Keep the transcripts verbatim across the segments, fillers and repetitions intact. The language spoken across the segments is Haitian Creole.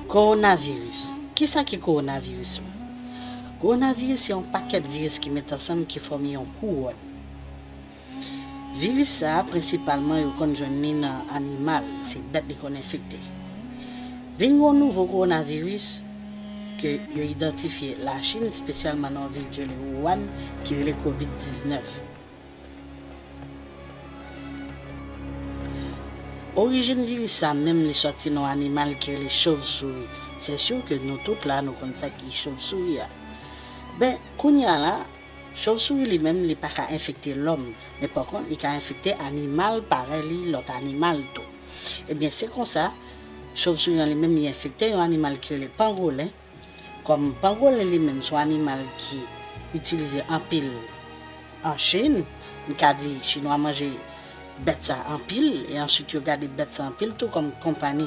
Kowonaviris. Kisa ki kowonaviris menm? Kowonaviris se yon pakèt viris ki met ansanm ki fòme yon kouwòn. Viris sa a, prensipalman, yo konn jwenn li nan animal, se bèt li konn enfekte. Vin gen yon nouvo kowonaviris ke yo idantifye Lachin, espesyalman nan yon vil ki rele Wuhan, ki rele kovid diznèf. Orijin viris sa menm, li sòti nan yon animal ki rele chauve-souris. Se si ke nou tout la, nou konn sa ki chauve-souris a. Ben, kounye a la, chauve-souris li menm, li pa ka enfekte lòm, men pa kont, li ka enfekte animal parèy li, lòt animal tou. Ebyen, se konsa, chauve-souris an li menm, li enfekte yon animal ki rele pangolen. Kòm pangolen li menm se yon animal ki itilize anpil an Chin, m ka di Chinwa manje bèt sa anpil, e answit yo gade bèt sa anpil tou kòm konpani.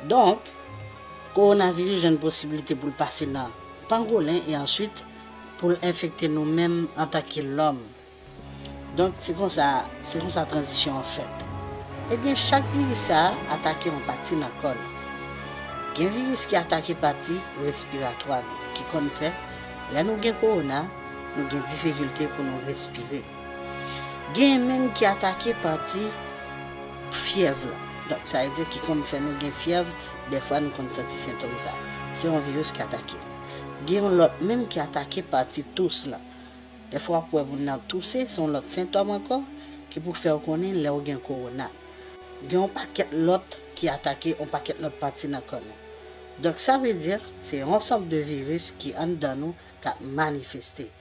Donk, kowonaviris jwenn posiblite pou l pase nan pangolen e answit pou l enfekte nou menm antanke lòm. Donk, se konsa, se konsa tranzisyon an fèt. Ebyen, chak viris sa a atake yon pati nan kò nou. Gen viris ki atake pati respiratwa nou, ki konn fè, lè nou gen kowona, nou gen difikilte pou nou respire. Gen menm ki atake pati fyèv la. Donk, sa vle di ki konn fè nou gen fyèv, dèfwa nou konn santi sentòm sa. Se yon viris ki atake. Gen yon lòt menm ki atake pati tous la. Dèfwa w ap wè moun nan touse, se yon lòt sentòm ankò ki pou fè w konnen lè w gen kowona. Gen yon pakèt lòt ki atake yon pakèt lòt pati nan kò nou. Donk, sa vle di, se yon ansanm de viris ki anndan nou k ap manifeste.